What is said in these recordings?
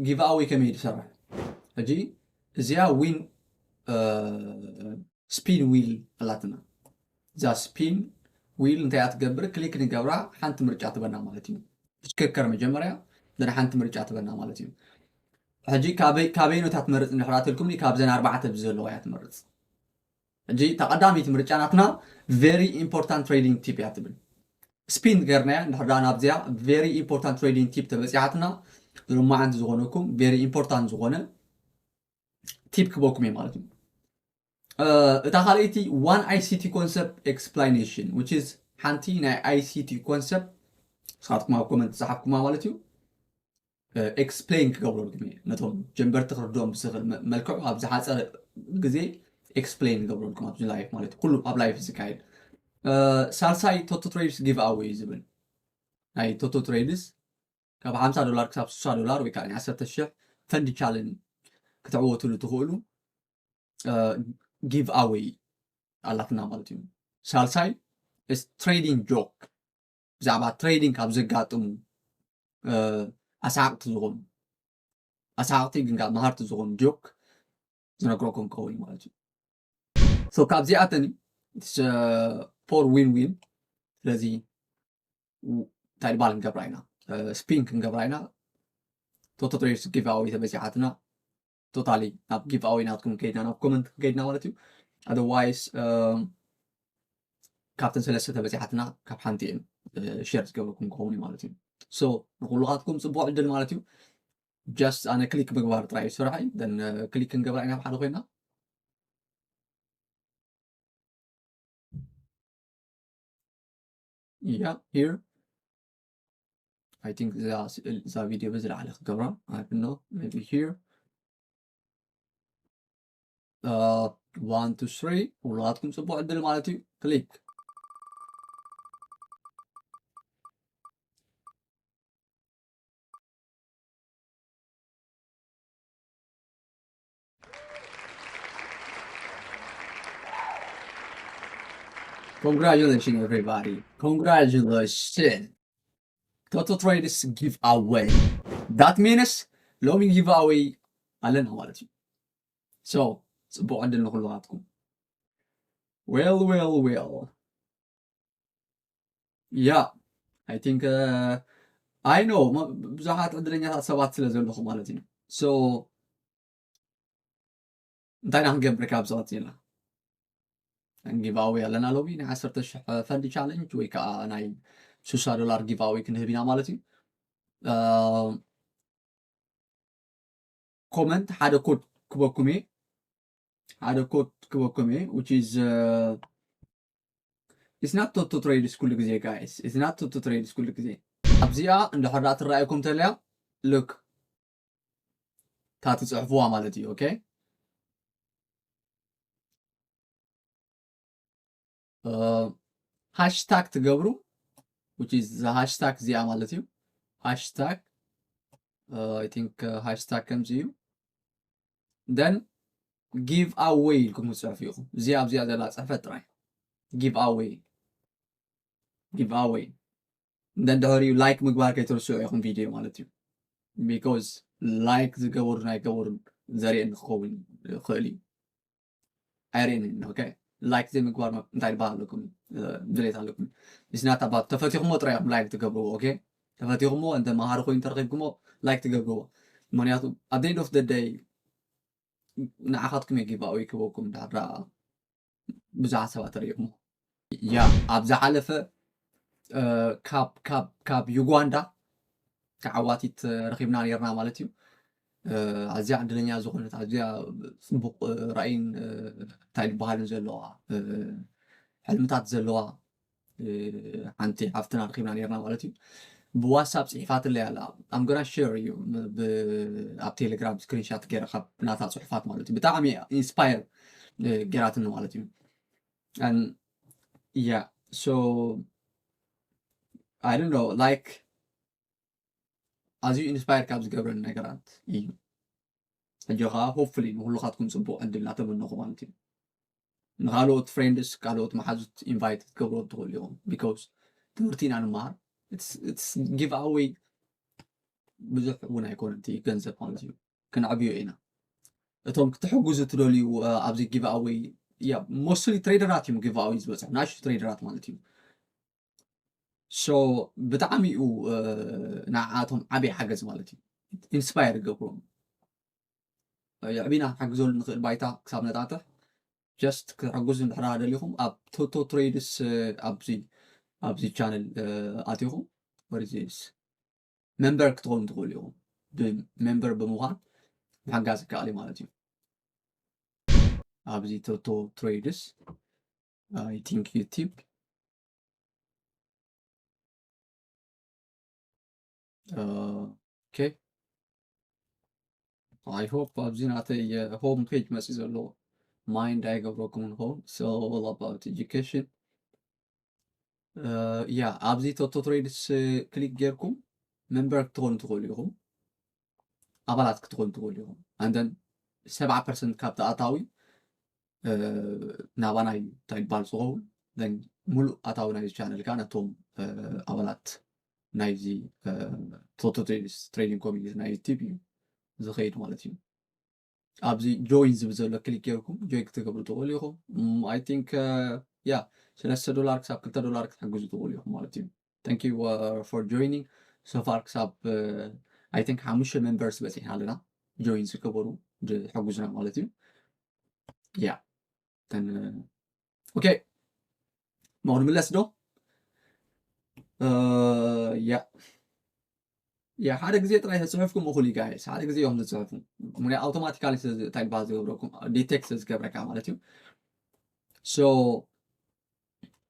give away ከመይ እዩ ዝሰርሕ? ሕጂ እዚኣ win spin wheel ኣላትና። እዛ spin wheel እንታይ እያ ትገብር? ክሊክ ንገብራ፣ ሓንቲ ምርጫ ትበና ማለት እዩ። ትሽከርከር መጀመርያ ዘን ሓንቲ ምርጫ ትበና ማለት እዩ። ሕጂ ካበይ ካበይኖታ ትመርፅ እንድሕር ኣትልኩምኒ ካብዘን ኣርባዕተ ብዘለዋ እያ ትመርፅ። ሕጂ እታ ቀዳመይቲ ምርጫ ናትና very important trading tip እያ ትብል። ስፒን ገርናያ እንድሕር ደኣ ናብዚኣ very important trading tip ተበፂሓትና ሎማዓንቲ ዝኾነኩም very important ዝኾነ ቲፕ ክበኩም እየ ማለት እዩ። እታ ካልኣይቲ one I C T concept explanation which is ሓንቲ ናይ I C T concept ንስኻትኩም ኣብ ኮመንት ዝፀሓፍኩማ ማለት እዩ። ኤክስፕሌን ክገብረልኩም እየ ነቶም ጀንበርቲ ክርድኦም ብዝኽእል መልክዑ ኣብ ዝሓፀረ ግዜ ኤክስፕሌን ክገብረልኩም ኣብዚ ላይፍ ማለት እዩ። ኩሉ ኣብ ላይፍ ዝካየድ ሳልሳይ ቶቶ ትሬድስ ጊቭ ኣዌይ ዝብል ናይ ቶቶ ትሬድስ ካብ ሓምሳ ዶላር ክሳብ ስሳ ዶላር ወይ ከዓ ዓሰርተ ሽሕ ፈንድ ቻለንጅ ክትዕወትሉ ትኽእሉ ጊቭ ኣዌይ ኣላትና ማለት እዩ። ሳልሳይ ትሬዲንግ ጆክ ብዛዕባ ትሬዲንግ ካብ ዘጋጥሙ ኣሳሓቕቲ ዝኾኑ ኣሳሓቕቲ ግን ካብ መሃርቲ ዝኾኑ ጆክ ዝነግረኩም ክኸውን እዩ ማለት እዩ። So ካብዚኣተን ፖር ዊን ዊን ስለዚ እንታይ ድባል ክንገብራ ኢና ስፒን ክንገብራ ኢና። ቶቶ ትሬድስ ጊቭ ኣዌይ ተበዚሓትና ቶታሊ ናብ ጊቭ ኣዌይ ናትኩም ከይድና ናብ ኮመንት ከይድና ማለት እዩ። ኣደርዋይስ ካብተን ሰለስተ ተበዚሓትና ካብ ሓንቲ እየን ሸር ዝገብረኩም ክኸውን እዩ ማለት እዩ። So ንኩሉኻትኩም ፅቡቅ ዕድል ማለት እዩ። ጀስት ኣነ ክሊክ ምግባር ጥራይ እዩ ስራሐይ። ክሊክ ክንገብራ ኢና ኣብ ሓደ ኮይና Yeah, here. I think እዛ ቪድዮ ብዝለዓለ ክገብራ I don't know, maybe here. Uh, one, two, three. ኩላትኩም ፅቡቅ ዕድል ማለት እዩ። ክሊክ Congratulations everybody. Congratulations. Toto Traders give away. That means ሎሚ give away ኣለና ማለት እዩ። So ፅቡቅ ዕድል ንኩሉኻትኩም። Well, well, well. Yeah, I think I know ብዙሓት ዕድለኛታት ሰባት ስለ ዘለኹ ማለት እዩ። So እንታይ ኢና ክንገብር ካብዚ ቀፂልና? ጊቭ ኣዌይ ኣለና ሎሚ ናይ ዓሰርተ ሽሕ ፈንድ ቻለንጅ ወይ ከዓ ናይ ስሳ ዶላር ጊቭ ኣዌይ ክንህብ ኢና ማለት እዩ። ኮመንት ሓደ ኮድ ክበኩም እየ ሓደ ኮድ ክበኩም እየ which is it's not ቶቶ ትሬድስ ኩሉ ግዜ guys, it's not ቶቶ ትሬድስ ኩሉ ግዜ። ኣብዚኣ እንድሕር ደኣ ትረኣየኩም ተለያ look እታ ትፅሕፍዋ ማለት እዩ። Okay ሃሽታግ ትገብሩ which is ሃሽታግ እዚኣ ማለት እዩ። ሃሽታግ I think ሃሽታግ ከምዚ እዩ። Then give away ኢልኩም ትፅሕፉ ኢኹም። እዚኣ ኣብዚኣ ዘላ ፅሕፈት ጥራይ give away give away እንደ ድሕሪኡ ላይክ ምግባር ከይትርስዑ ኢኹም ቪድዮ ማለት እዩ። Because ላይክ ዝገበሩ ናይ ገበሩ ዘርእየኒ ክኸውን ይኽእል እዩ። ኣይርእየንን። Okay ላይክ ዘይምግባር እንታይ ዝበሃል ኣለኩም? ድሌት ኣለኩም። It's not about ተፈቲኹሞ ጥራይ ኢኹም ላይክ ትገብርዎ። Okay ተፈቲኹሞ እንተ መሃሪ ኮይኑ ተረኺብኩሞ ላይክ ትገብርዎ። ምክንያቱ at the end of the day ንዓኻትኩም እየ give away ክበኩም ዳራ ብዙሓት ሰባት ርኢኹሞ። ያ ኣብ ዝሓለፈ ካብ ካብ ካብ ዩጋንዳ ተዓዋቲት ረኺብና ነርና ማለት እዩ። ኣዝያ ዕድለኛ ዝኾነት ኣዝያ ፅቡቅ ራእይን እንታይ ዝበሃልን ዘለዋ ሕልምታት ዘለዋ ሓንቲ ሓፍትና ረኺብና ነርና ማለት እዩ። ብዋትሳፕ ፅሒፋትለይ ኣላ። I'm gonna share እዩ ኣብ ቴሌግራም ስክሪንሻት ገይረ ካብ ናታ ፅሑፋት ማለት እዩ። ብጣዕሚ ኢንስፓየር ገይራትኒ ማለት እዩ። Yeah, so I don't know, like ኣዝዩ ኢንስፓየር ካብ ዝገብረኒ ነገራት እዩ። ሕጂ ከዓ ሆፕፉሊ ንኩሉኻትኩም ፅቡቅ ዕድል እናተመነኹ ማለት እዩ። ንካልኦት ፍሬንድስ ካልኦት መሓዙት ኢንቫይት ክትገብርዎ ትኽእሉ ኢኹም። Because ትምህርቲ ኢና ንመሃር። It's give away ብዙሕ እውን ኣይኮነ እቲ ገንዘብ ማለት እዩ። ክንዕብዮ ኢና። እቶም ክትሕግዙ ትደልዩ ኣብዚ ጊቭኣወይ፣ ያ ሞስትሊ ትሬደራት እዮም ጊቭኣወይ ዝበፅሑ፣ ናሹ ትሬደራት ማለት እዩ። ሶ ብጣዕሚ እዩ ንዓኣቶም ዓብይ ሓገዝ ማለት እዩ። ኢንስፓየር ይገብሮም። የዕቢና ክንሕግዘሉ ንኽእል ባይታ ክሳብ ነጣጥሕ፣ ጀስት ክትሕግዙ እንድሕር ደሊኹም ኣብ ቶቶ ትሬድስ ኣብዚ ኣብዚ ቻነል ኣቲኹም ወርዚስ ሜምበር ክትኾኑ ትኽእሉ ኢኹም። ብሜምበር ብምዃን ምሕጋዝ ይከኣል እዩ ማለት እዩ። ኣብዚ ቶቶ ትሬድስ I think ዩቲብ ኦኬ። I hope ኣብዚ ናተይ ሆም ፔጅ መፂ ዘሎ ማይንድ ኣይገብረኩምን ኸውን። So all about education። ያ ኣብዚ ቶቶ ትሬድስ ክሊክ ጌርኩም ሜምበር ክትኾኑ ትኽእሉ ኢኹም። ኣባላት ክትኾኑ ትኽእሉ ኢኹም። And then ሰብዓ ፐርሰንት ካብ ተኣታዊ ናባና እዩ እንታይ ይባል ዝኸውን። ሙሉእ ኣታዊ ናይዚ ቻነል ከዓ ነቶም ኣባላት ናይዚ ቶቶ ትሬዲንግ ኮሚኒቲ ናይ ዩቲብ እዩ ዝኸይድ ማለት እዩ። ኣብዚ ጆይን ዝብል ዘሎ ክሊክ ጌርኩም ጆይን ክትገብሩ ትኽእሉ ኢኹም። I think ያ ሰለስተ ዶላር ክሳብ ክልተ ዶላር ክትሕግዙ ትኽእሉ ኢኹም ማለት እዩ። Thank you for joining so far። ክሳብ I think ሓሙሽተ ሜምበርስ በፂሕና ኣለና ጆይን ዝገበሩ ዝሕግዙና ማለት እዩ። ያ ኦኬ፣ ሞ ክንምለስ ዶ? ያ ያ ሓደ ግዜ ጥራይ ተፅሕፍኩም እኹል እዩ ጋይስ። ሓደ ግዜ እዮም ዝፅሕፉ። ምክንያቱ ኣውቶማቲካሊ እንታይ ይበሃል ዝገብረኩም፣ ዲቴክት ዝገብረካ ማለት እዩ። ሶ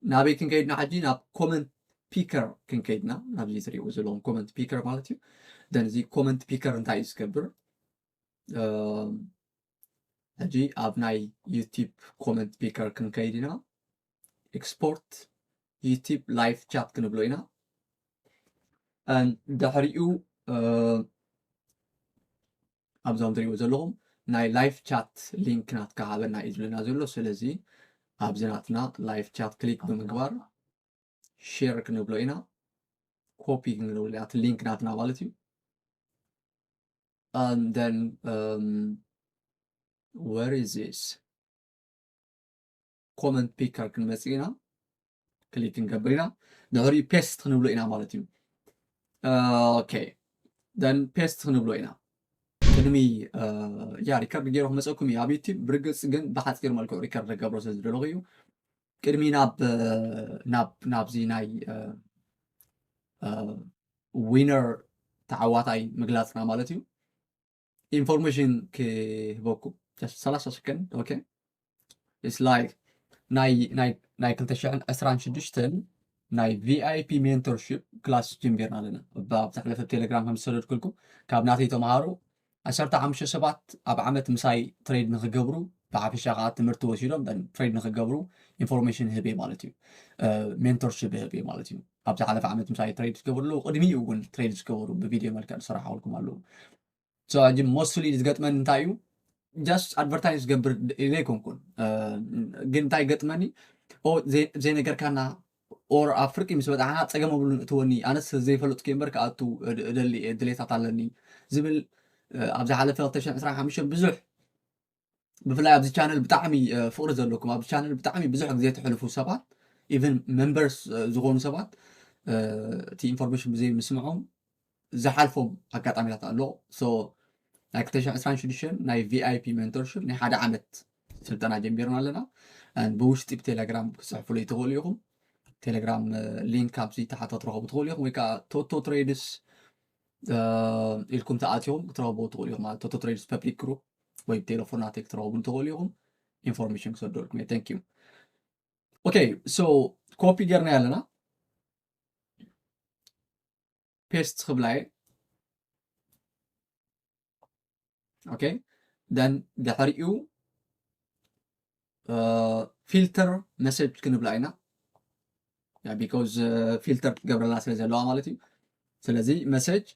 ናበይ ክንከይድና ሕጂ? ናብ ኮመንት ፒከር ክንከይድና፣ ናብዚ ትሪእዎ ዘለኹም ኮመንት ፒከር ማለት እዩ። ደን እዚ ኮመንት ፒከር እንታይ እዩ ዝገብር? ሕጂ ኣብ ናይ ዩቲብ ኮመንት ፒከር ክንከይድ ኢና። ኤክስፖርት ዩቲብ ላይቭ ቻት ክንብሎ ኢና። ድሕሪኡ ኣብዞም ትሪእዎ ዘለኹም ናይ ላይቭ ቻት ሊንክ ናትካ ሃበና እዩ ዝብለና ዘሎ። ስለዚ ኣብዚ ናትና ላይቭ ቻት ክሊክ ብምግባር ሼር ክንብሎ ኢና። ኮፒ ክንብሎ ኢና እቲ ሊንክ ናትና ማለት እዩ። And then um, where is this? ኮመንት ፒከር ክንመፅእ ኢና። ክሊክ ክንገብር ኢና። ድሕሪኡ ፔስት ክንብሎ ኢና ማለት እዩ። ኦኬ፣ ደን ፔስት ክንብሎ ኢና። ቅድሚ ያ ሪከርድ ገይሩ ክመፀኩም እዩ ኣብ ዩቲብ። ብርግፅ ግን ብሓፂር መልክዑ ሪከርድ ክገብሮ ስለ ዝደለኹ እዩ። ቅድሚ ናብ ናብ ናብዚ ናይ ዊነር ተዓዋታይ ምግላፅና ማለት እዩ። ኢንፎርሜሽን ክህበኩም ሰላሳ ሰከንድ። ኦኬ፣ it's like ናይ ናይ ናይ ክልተ ሽሕን ዕስራን ሽዱሽተን ናይ ቪኣይፒ ሜንቶርሺፕ ክላስ ጀሚርና ኣለና። ኣብ ዝሓለፈ ቴሌግራም ከም ዝሰደድኩልኩም ካብ ናተይ ተምሃሩ ዓሰርተ ሓሙሽተ ሰባት ኣብ ዓመት ምሳይ ትሬድ ንክገብሩ ብሓፈሻ ከዓ ትምህርቲ ወሲዶም ትሬድ ንክገብሩ ኢንፎርሜሽን ህብ ማለት እዩ። ሜንቶርሺፕ ህብ ማለት እዩ። ኣብ ዝሓለፈ ዓመት ምሳይ ትሬድ ዝገበሩ ኣለዉ። ቅድሚኡ እውን ትሬድ ዝገበሩ ብቪድዮ መልክዕ ዝሰራሕኩልኩም ኣለዉ። ሕጂ ሞስትሊ ዝገጥመኒ እንታይ እዩ? ጃስት ኣድቨርታይዝ ዝገብር ኢለ ኣይኮንኩን፣ ግን እንታይ ገጥመኒ ዘይነገርካና ኦር ኣብ ፍርቂ ምስ በጣሕና ፀገም ኣብሉን እትወኒ ኣነስ ዘይፈለጥኩ እምበር ክኣቱ እደሊ ድሌታት ኣለኒ ዝብል ኣብዚ ሓለፈ ክልተ ሽሕን ዕስራን ሓሙሽተን ብዙሕ ብፍላይ ኣብዚ ቻነል ብጣዕሚ ፍቅሪ ዘለኩም ኣብዚ ቻነል ብጣዕሚ ብዙሕ ግዜ ትሕልፉ ሰባት ኢቨን ሜምበርስ ዝኾኑ ሰባት እቲ ኢንፎርሜሽን ብዘይ ምስምዖም ዝሓልፎም ኣጋጣሚታት ኣሎ። ሶ ናይ ክልተ ሽሕን ዕስራን ሽዱሽተን ናይ ቪኣይፒ ሜንቶርሽፕ ናይ ሓደ ዓመት ስልጠና ጀሚርና ኣለና። ብውሽጢ ብቴሌግራም ክፅሕፉለይ ትኽእሉ ኢኹም። ቴሌግራም ሊንክ ኣብዚ ታሕቲ ክትረኽቡ ትኽእሉ ኢኹም ወይ ከዓ ቶቶ ትሬድስ ኢልኩም ተኣቲኹም ክትረኽቡ ትኽእሉ ኢኹም ማለት ቶቶ ትሬድስ ፐብሊክ ግሩፕ ወይ ቴሌፎናተይ ክትረኽቡ ትኽእሉ ኢኹም። ኢንፎርሜሽን ክሰደልኩም እየ። Thank you። ኦኬ፣ ሶ ኮፒ ጌርና ኣለና። ፔስት ክብላ እየ። ኦኬ፣ ደን ድሕሪኡ ፊልተር መሴጅ ክንብላ ኢና። ቢኮዝ ፊልተር ክትገብረልና ስለ ዘለዋ ማለት እዩ። ስለዚ መሴጅ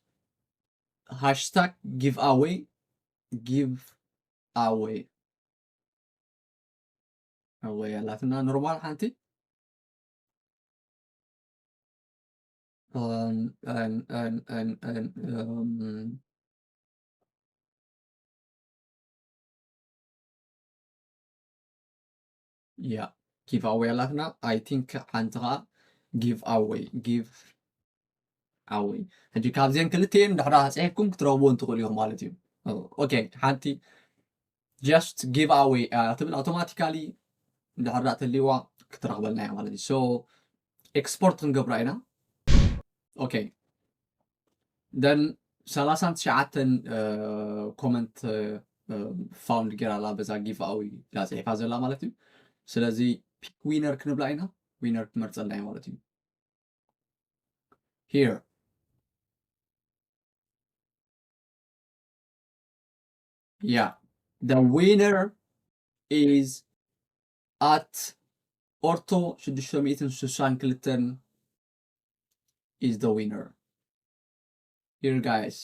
ሃሽታግ ጊቭ ኣወይ ጊቭ ኣወይ ኣወይ ኣላትና ኖርማል ሓንቲ Um, and, and, and, and, um, yeah, give away ኣላትና። I think ሓንቲ ኸዓ give away፣ give away። ሕጂ ካብዚአን ክልቲኤን ድሕራ ጽሒፍኩም ክትረኽብዎን ትኽእሉ ኢኹም ማለት እዩ። ኦኬ፣ ሓንቲ just give away ትብል፣ ኣውቶማቲካሊ ድሕር ዳኣ ተልይዋ ክትረኽበልና እያ ማለት እዩ። So export ክንገብራ ኢና። ኦኬ፣ then ሰላሳን ትሽዓተን comment found ገይራ ኣላ፣ በዛ give away ዳ ጽሒፋ ዘላ ማለት እዩ። ስለዚ pick winner ክንብላ ኢና፣ winner ክመርጸልና እዩ ማለት እዩ። Here, yeah, the winner is at ኦርቶ ሽዱሽተ ሚእትን ስሳን ክልተን is the winner. Here, guys,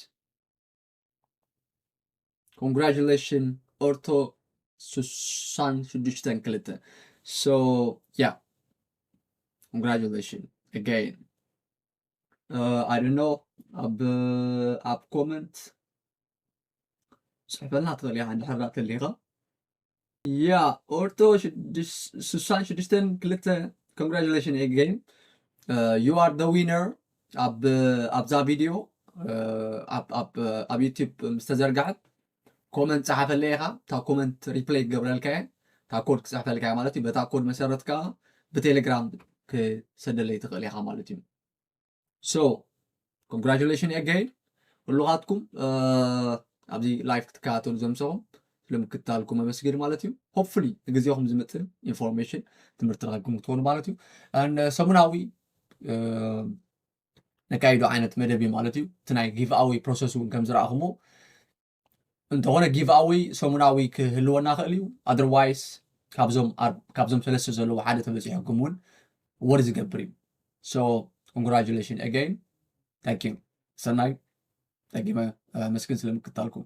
congratulations, ኦርቶ ስሳን ሽዱሽተን ክልተ። So yeah, congratulations again. Uh, I don't know, ኣብ ኣብ comment ጽሕፈልና ትኽእል ኢኻ እንድሕር ዳኣ ተሊኻ። Yeah, ኦርቶ ሽዱሽ- ስሳን ሽዱሽተን ክልተ, congratulations again. Uh, you are the winner. ኣብ ኣብዛ ቪድዮ ኣብ ኣብ ኣብ YouTube ምስ ተዘርግሐት comment ጸሓፈለይ ኢኻ። እታ comment reply ክገብረልካ እየ። እታ ኮድ ክጽሕፈልካ እየ ማለት እዩ። በታ ኮድ መሰረት ከኣ ብቴሌግራም ክሰደለይ ትኽእል ኢኻ ማለት እዩ። So congratulations again ኩሉኻትኩም። ኣብዚ live ክትከታተሉ ዘምሰኹም ስለምክትታልኩም ኣመስግን ማለት እዩ። Hopefully ንግዜኹም ዝምጥን information ትምህርቲ ረኸብኩም ክትኾኑ ማለት እዩ። And ሰሙናዊ ነካይዶ ዓይነት መደብ እዩ ማለት እዩ። እቲ ናይ give away process እውን ከም ዝረኣኹሞ እንተኾነ give away ሰሙናዊ ክህልወና ክእል እዩ። Otherwise ካብዞም ኣር- ካብዞም ሰለስተ ዘለዉ ሓደ ተበፂሕኩም እውን ወር ዝገብር እዩ። So congratulations again. Thank you. ሰናይ ደጊመ ኣመስግን ስለምክትታልኩም።